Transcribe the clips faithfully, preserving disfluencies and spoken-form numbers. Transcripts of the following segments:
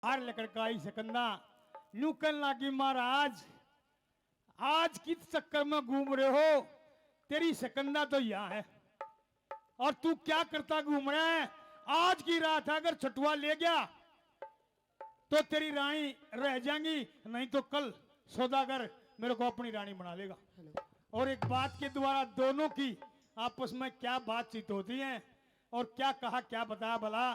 बाहर निकल के आई सकंदा, न्यू कहने लागी, महाराज, आज किस चक्कर में घूम रहे हो? तेरी सकंदा तो यहाँ है, और तू क्या करता घूम रहा है? आज की रात अगर छटुआ ले गया तो तेरी रानी रह जाएंगी, नहीं तो कल सौदागर मेरे को अपनी रानी बना लेगा। और एक बात के द्वारा दोनों की आपस में क्या बातचीत होती है और क्या कहा, क्या बताया भला।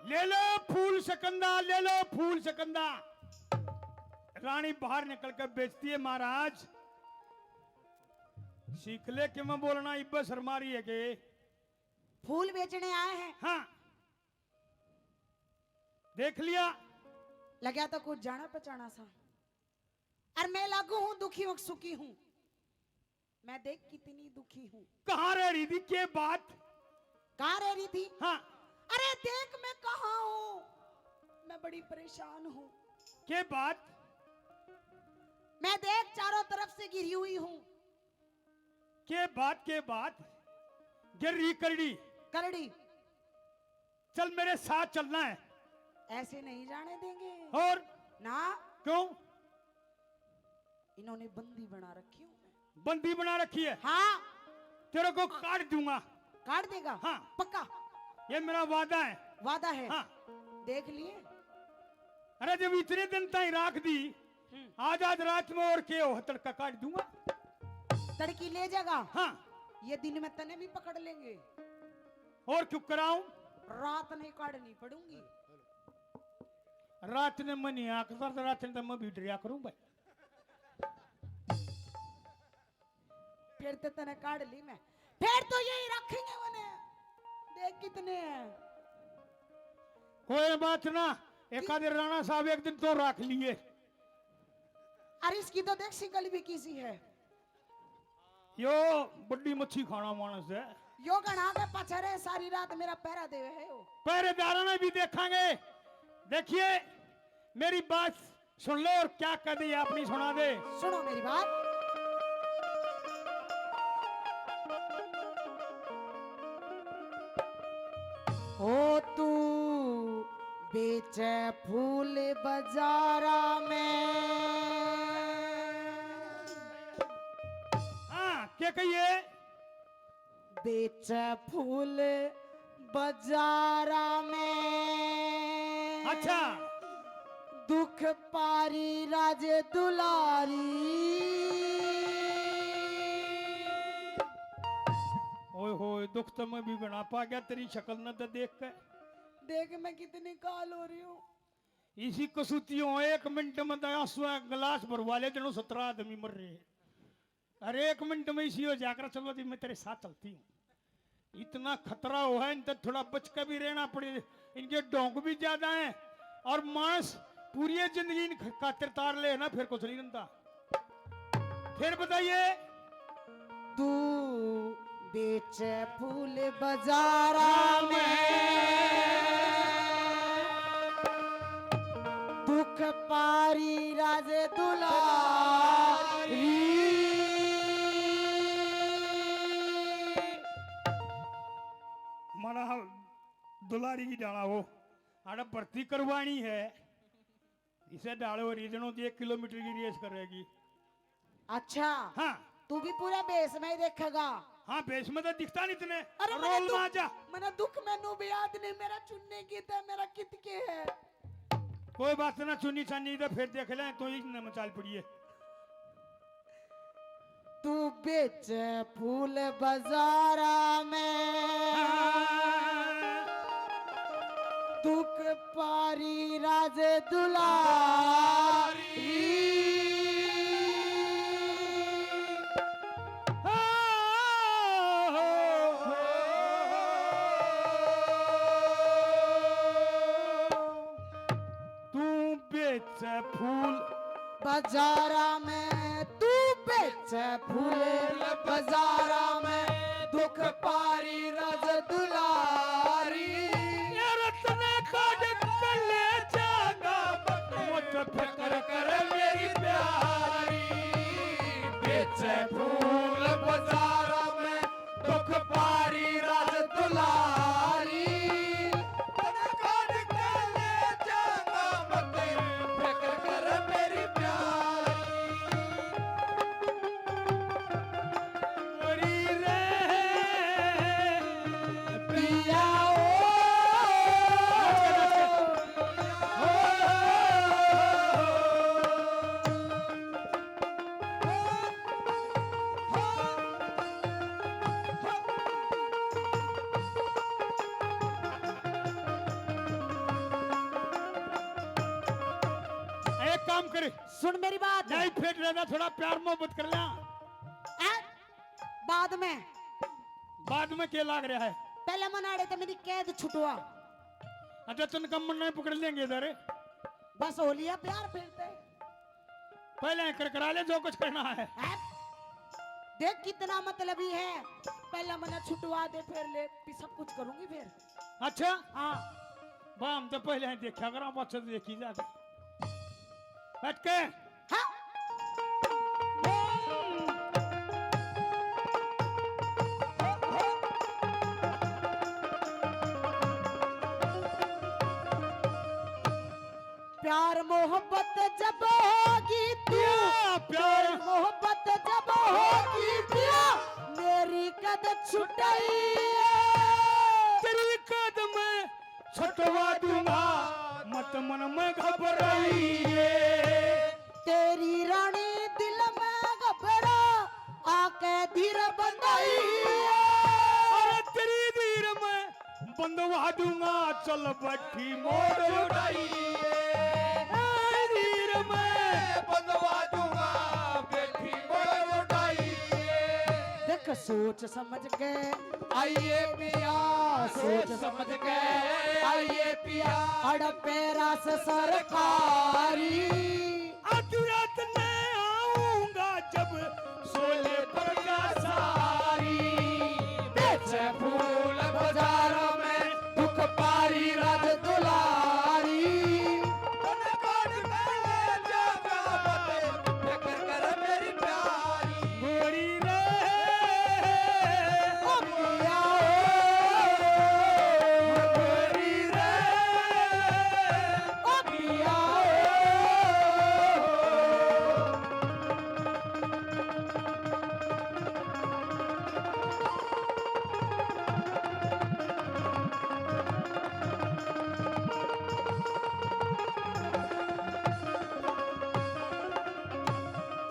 ले लो फूल सकंदा, ले लो फूल सकंदा। रानी बाहर निकल कर बेचती है, महाराज, सीख ले कि मैं बोलना, इब्बे शर्मा रही है के? फूल बेचने आए हैं। हाँ, देख लिया। लग्या तो कुछ जाना पहचाना सा। और मैं लागू हूँ, दुखी हूँ, सुखी हूँ। मैं देख कितनी दुखी हूँ। कहाँ रह रही थी, के बात? कहाँ रह रही थी? हाँ। अरे देख मैं कहाँ हूँ, मैं बड़ी परेशान हूँ। के बात? मैं देख चारों तरफ से घिरी हुई हूँ। के बात, के बात? गिरी करड़ी। करड़ी। चल मेरे साथ चलना है। ऐसे नहीं जाने देंगे। और? ना। क्यों? इन्होंने बंदी बना रखी हूँ मैं। बंदी बना रखी है? हाँ। तेरे को काट दूंगा। काट देगा? हाँ। पक्का? ये मेरा वादा है। वादा है? हाँ। देख लिए? अरे जब इतने दिन ताई राख दी, हम्म। आज, आज रात में और के हो, तड़का काट दूंगा। तड़की ले जाएगा? हाँ। ये दिन में तने भी पकड़ लेंगे। और क्यों कराऊं? रात नहीं काटनी पड़ूंगी। रात ने मैं नहीं आखता, रात ने तो मैं भी डरिया करूं भाई। फिर तो तने काट ली मैं, फिर तो यही रखेंगे उन्हें। देख कितने हैं। कोई बात ना, एक आधे राणा साहब एक दिन तो रख लिए। अरे इसकी तो देख शिकल भी किसी है। यो बड़ी मच्छी खाना मानस है। यो घना के पाछे रहे, सारी रात मेरा पहरा देवे है यो। पहरेदारों ने भी देखांगे। देखिए, मेरी बात सुन ले और क्या कह दे, अपनी सुना दे। सुनो मेरी बात। ओ तू बेचे फूल बाजारा में। हाँ, क्या कहिए? बेचे फूल बाजारा में। अच्छा। दुख पारी राज दुलारी। ओए होए, दुख तो मैं भी घना पा गया तेरी शक्ल न तो देख के। देख मैं कितनी काल हो रही हूँ। इसी कसूती हो, एक मिनट में तो आंसू गिलास भरवा ले, जनो सत्रह आदमी मर रहे हैं। अरे एक मिनट में इसी हो जाकर, चलो जी मैं तेरे साथ चलती हूँ। इतना खतरा हो है, इन तक थोड़ा बच के भी रहना पड़े। इनके ढोंग भी ज्यादा हैं और मानस पूरी जिंदगी इन खातिर तार ले ना, फिर कुछ नहीं बनता। फिर बताइए। तू बेचे फूल बाजारा में, दुख पारी राज दुलारी। मना दुलारी की डाला हो, आड़ा भर्ती करवानी है। इसे डालो रीजनों की एक किलोमीटर की रेस करेगी। अच्छा। हाँ। तू भी पूरा भेष में ही देखेगा। हाँ, भेष में तो दिखता नहीं तने। अरे मने रोल दुख, में आ जा। मने दुख में नू भी याद नहीं, मेरा चुन्नी की तो मेरा कित के है। कोई बात ना, चुन्नी चान्नी तो फिर देख ले, तो ही न मचाल पड़ी है। तू बेचे फूल बाजारा में, हाँ। दुख पारी राज दुलारी। हाँ। तू बेचे फूल बाजारा में, तू बेचे फूल बाजारा में, दुख पारी राज दुलारी। ये रत्न काट तले जागा, काम करे। सुन मेरी बात। नहीं फेट रहना, थोड़ा प्यार मोहब्बत कर लिया। आ? बाद में। बाद में के लाग रहा है? पहले मनाड़े तो मेरी कैद छुटवा। अच्छा, तन कम नहीं पकड़ लेंगे इधर। बस हो लिया प्यार फिर ते। पहले कर करा ले जो कुछ करना है। हैं? देख कितना मतलबी है, पहले मना छुटवा दे, फिर ले, भी सब कुछ करूंगी फिर। अच्छा। हाँ। बा, हम तो पहले ही देखा करा, पाछे तो देखी जाके। बैठ के। हाँ। प्यार मोहब्बत जब होगी तू, या प्यार प्यार मोहब्बत जब होगी तू, मेरी कद छुटाई है। तेरी कद मैं छुटवा दूंगा, मत मन में घबराइए। तेरी रानी दिल में घबरा आके धीर बंधाई है। अरे तेरी धीर में बंधवा दूंगा, चल बैठी मोड़ उठाइए। ए धीर में बंधवा दूंगा, बैठी मोड़ उठाइए। देख सोच समझ के आइए पिया, सोच समझ के आइए पिया। अड़ पैरा से सरकारी। आधी रात में आऊंगा जब सोले पर का सारी। बेचे फूल बाजारों में दुख पारी राज दुलारी। तन काट के ले जाऊंगा बते, फिक्र कर मेरी प्यारी। गोरी रे, ओ पिया, ओ गोरी रे, ओ पिया।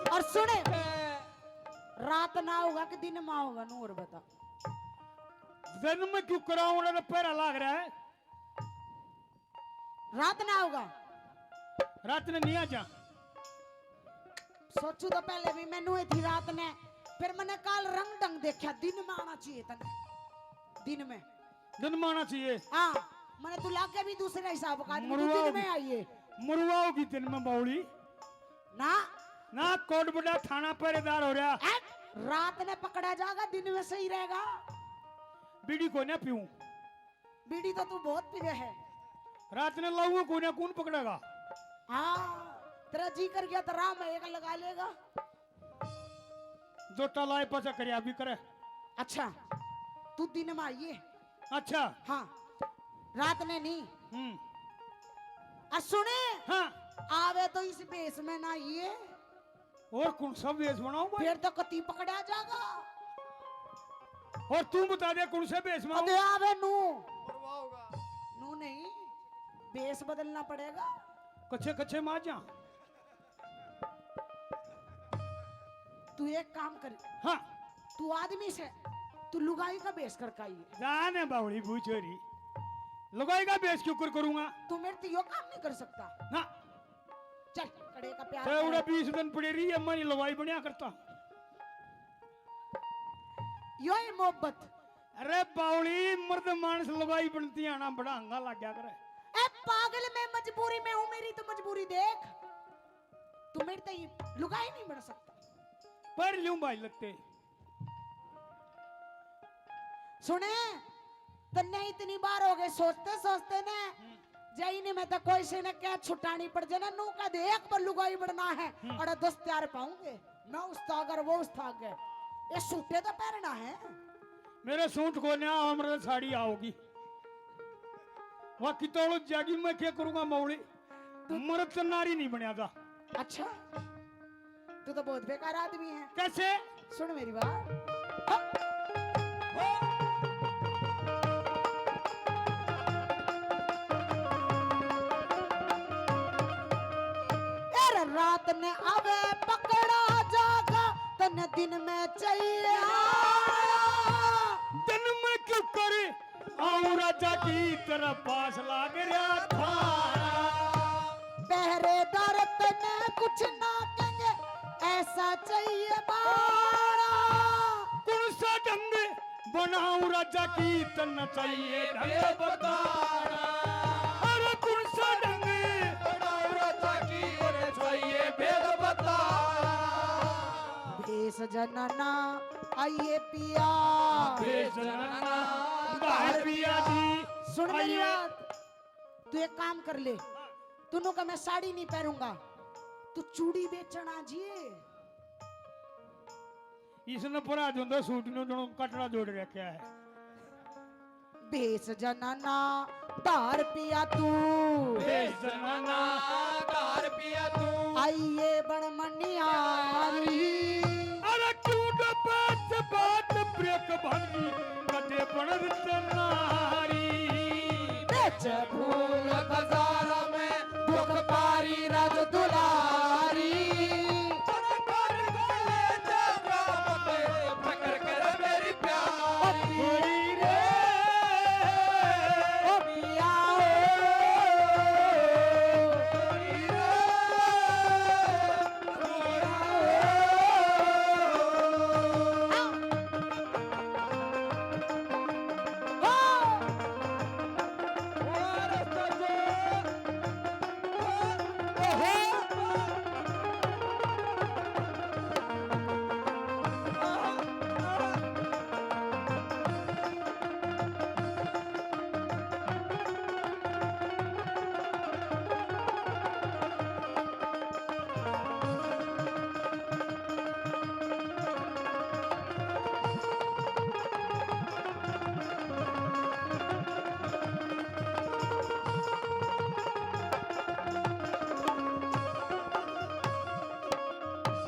और सुने, रात ना होगा कि दिन में होगा, नू और बता। दिन में क्यों कराऊं रे, पहरा लाग रहा है। रात ना होगा। रात ने नहीं आ जा। सोचू तो पहले भी मैनू ही थी रात ने, फिर मैंने काल रंग ढंग देखा, दिन में आना चाहिए तने, दिन में। दिन में आना चाहिए। हाँ, मैंने तू लागे भी दूसरे हिसाब का आदमी, तू दिन में आइए। मरवाओगी दिन में बावली। ना। ना, कोट बड़ा थाना पहरेदार हो रहा। ए, रात ने पकड़ा जाएगा, दिन में सही रहेगा। बीड़ी को ना पीऊं। बीड़ी तो तू बहुत पीवे है। रात ने लाऊंगा कोई ना, कौन पकड़ेगा? हाँ, तेरा जी कर गया तो राह में एक लगा लेगा। जोटा लाए पाछा करया भी करे। अच्छा, तू दिन में आइए। अच्छा। हाँ, रात ने नहीं। हम्म। आ सुने। हाँ। आवे तो इस भेष में ना आइए। और कौन सा भेष बनाऊं भाई? फिर तो कती पकड़ा जागा। और तू बता दे कौन से भेष में आऊं? अबे आवे नू। नू नहीं, भेष बदलना पड़ेगा। कच्छे कच्छे में आ जा। तू एक काम कर। हाँ। तू आदमी से, तू लुगाई का भेष करके आइए। जाने बावली बूझोरी, लुगाई का भेष क्यों कर करूंगा? तू मेरे से यो काम नहीं कर सकता। ना। चल, कड़े का प्यार तो उड़ा करे। बीस दिन पड़े रही है, मैं लुगाई बनया करता। यो ही मोहब्बत। अरे बावली, मर्द मानस लुगाई बनती आना बड़ा हंगा लग गया करे। ए पागल, मैं मजबूरी में हूँ, मेरी तो मजबूरी देख। तू मेरे ते ही लुगाई नहीं बन सकता। पढ़ लूं भाई लगते। सुने, तन्ने इतनी बार हो गए सोचते सोचते ने, हम्म। जैनी में तो कोई से ने क्या छुटानी पड़ जाए ना, नू का दे एक बार लुगाई बनना है, हम्म। और दस तैयार पाऊंगे, मैं उस थागर, वो उस थागर, ये सूटे तो पहनना है। मेरे सूट को ना, हमरे साड़ी आओगी, वह कितोड़ जागी, मैं क्या करूंगा मौली। मर्द तो नारी नहीं बनया था। अच्छा, तू तो बहुत बेकार आदमी है। कैसे? सुन मेरी बात। ए रे रात ने आवे पकड़ा जागा, तन्ने दिन में चाहिए। दिन में क्यों करे आऊं राजा की तरह पास लाग रहा था। पहरेदार तने नाऊ राजा की तन चाहिए ढंग बताना। अरे कौन सा ढंग? नाऊ राजा की तन चाहिए भेद बताना। भेष जनाना आइए पिया। भेष जनाना आइए पिया जी। सुन मेरी बात, तू एक काम कर ले, तू नु का मैं साड़ी नहीं पहनूंगा, तू चूड़ी बेचना जी। इसने परा जो सूट नु दोनों कटड़ा जोड़ रखा है। भेष जनाना धार पिया तू। भेष जनाना धार पिया तू। आइए बन मनियारी। अरे क्यों डबत बात ब्रेक भांगी कदे बन नारी। बेच फूल बाजार में दुख पारी राज दुलारी। फकर कर मेरी प्यारी रे। ओ पिया ओ।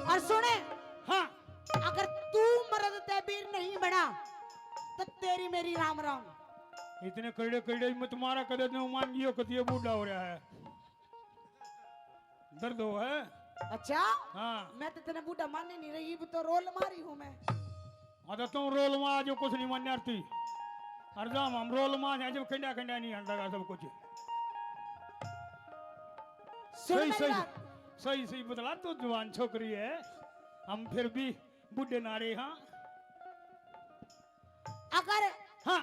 और सुने, हाँ। अगर तू मर्द तै बीर नहीं बना, तो तेरी मेरी राम राम। इतने कड़े कड़े मत मारा, कदे नु मान लियो, कदे ये बूढ़ा हो रहा है। दर्द हो है? अच्छा? हाँ। मैं तो तेने बूढ़ा माने नहीं रही, इब तो रोल मारी हूँ मैं। हाँ, तो तुम रोल में आ जाओ, कुछ नहीं मान्या आरती। हर जाम हम रोल में आ जाए, जब खंडा खंडा नहीं हंडा सब कुछ। सुन सही, मेरी सही, बात। सही, सही बतला, तू जवान छोकरी है, हम फिर भी बूढ़े नारे, हाँ। अगर हाँ।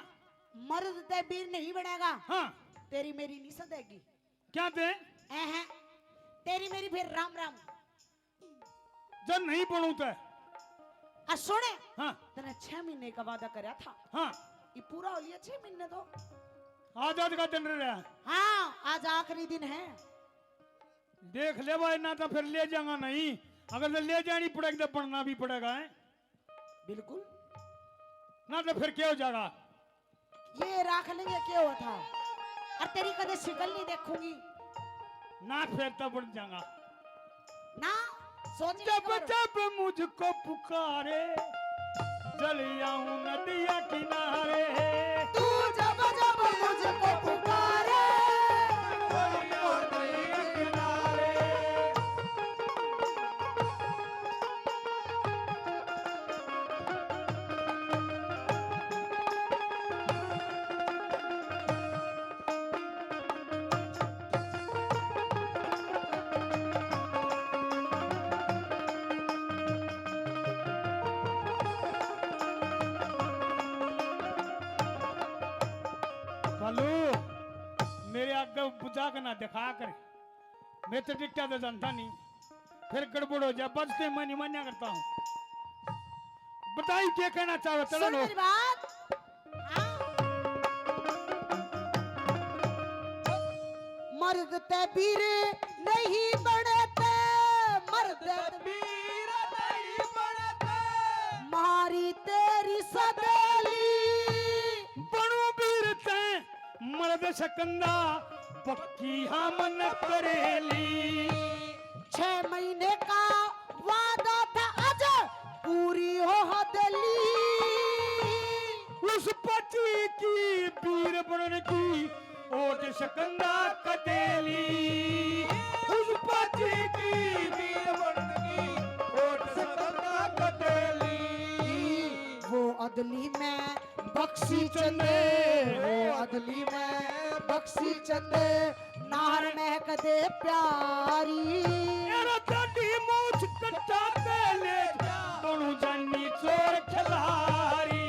मर्द तै बीर नहीं बनेगा, हाँ। तेरी मेरी नहीं सदेगी। क्या दे? अहं, तेरी मेरी फिर राम राम। जब नहीं बनू तै। आ सुने, हाँ। तने छह महीने का वादा करया था। हाँ। ये पूरा हो लिया, छह महीने तो। आज आज का दिन रहा। हाँ, आज आखिरी दिन है। देख ले भाई, ना तो फिर ले जाऊंगा नहीं, अगर तो ले जानी पड़ेगी तो बनना भी पड़ेगा, है? बिल्कुल। ना तो फिर क्या हो जाएगा? ये रख लेंगे, क्या होता? और तेरी कदे शिकल नहीं देखूंगी। ना फिर तो बन जाऊंगा। ना सोच के जब एक बार। जब मुझको पुकारे, चल आऊं नदिया किनारे। तू जब जब मुझको पुकारे, चल आऊं नदिया किनारे। बालू, मेरे आगे बुझा के ना दिखा कर, मैं तो डिट्टा तो जानता नहीं। फिर गड़बड़ हो जाए, बचते मैं नहीं मान्या करता हूँ। बताई क्या कहना चाहो, चलो सुन लो। मेरी बात। हाँ। मर्द ते बीर नहीं बनते, मर्द ते बीर नहीं बनते। मारी तेरी सदेली। बनू बीर ते मर्द सकंदा पक्की हाँ मन करेली। छह महीने का वादा था आज पूरी हो हदेली। उस पति की बीर बनन की ओट सकंदा कटेली। उस पति की बीर बनन की ओट सकंदा कटेली। वो अदली में बख्शी चंद, वो अदली में बख्शी चंद, नार महक दे प्यारी। मेरा दाढ़ी मूछ कटा के ले जा, दोनों जानी चोर खिलारी।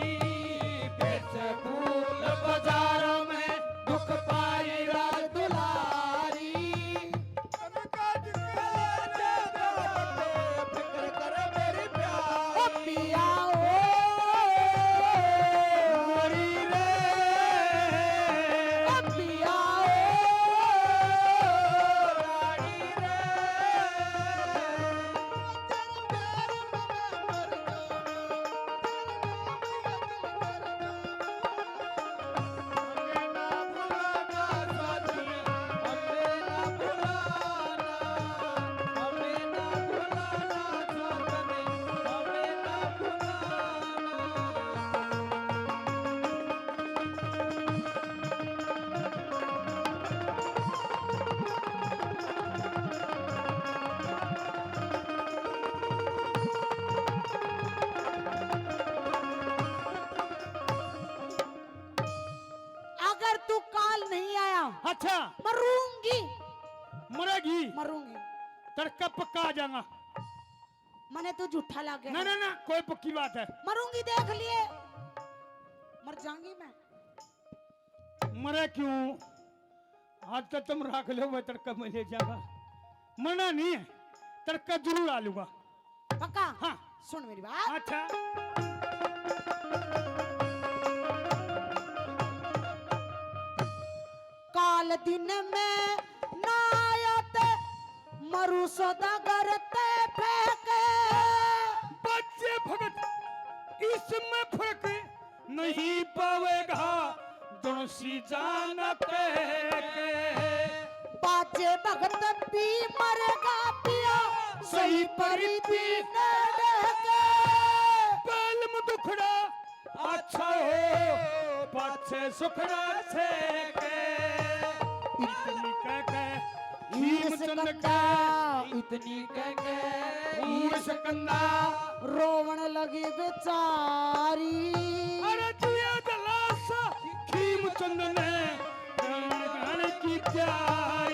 अच्छा। मरूंगी। मरेगी? मरूंगी। तड़का पक्का आ जाऊंगा। मने तू झूठा लागे। ना ना ना, कोई पक्की बात है। मरूंगी, देख लिए, मर जाऊंगी मैं। मरे क्यों? आज तो तुम रख लो, मैं तड़का मैं ले जाऊंगा। मरना नहीं है, तड़का जरूर आ लूंगा। पक्का? हाँ। सुन मेरी बात। अच्छा। काल दिन में ना आया ते मरु सौदागर ते फेंके। बाजे भगत इसमें फर्क नहीं पावेगा, दोनों सी जान के। बाजे भगत भी मरेगा पिया, सही परी दीन देखे। पहल में दुखड़ा अच्छा हो, पाछे सुखड़ा छेके। इतनी कह के हीम चंद के, इतनी कह के हीम सिकंदा रोवण लगी बेचारी। अरे जिया दिलासा हीम चंद ने गाने की प्यारी।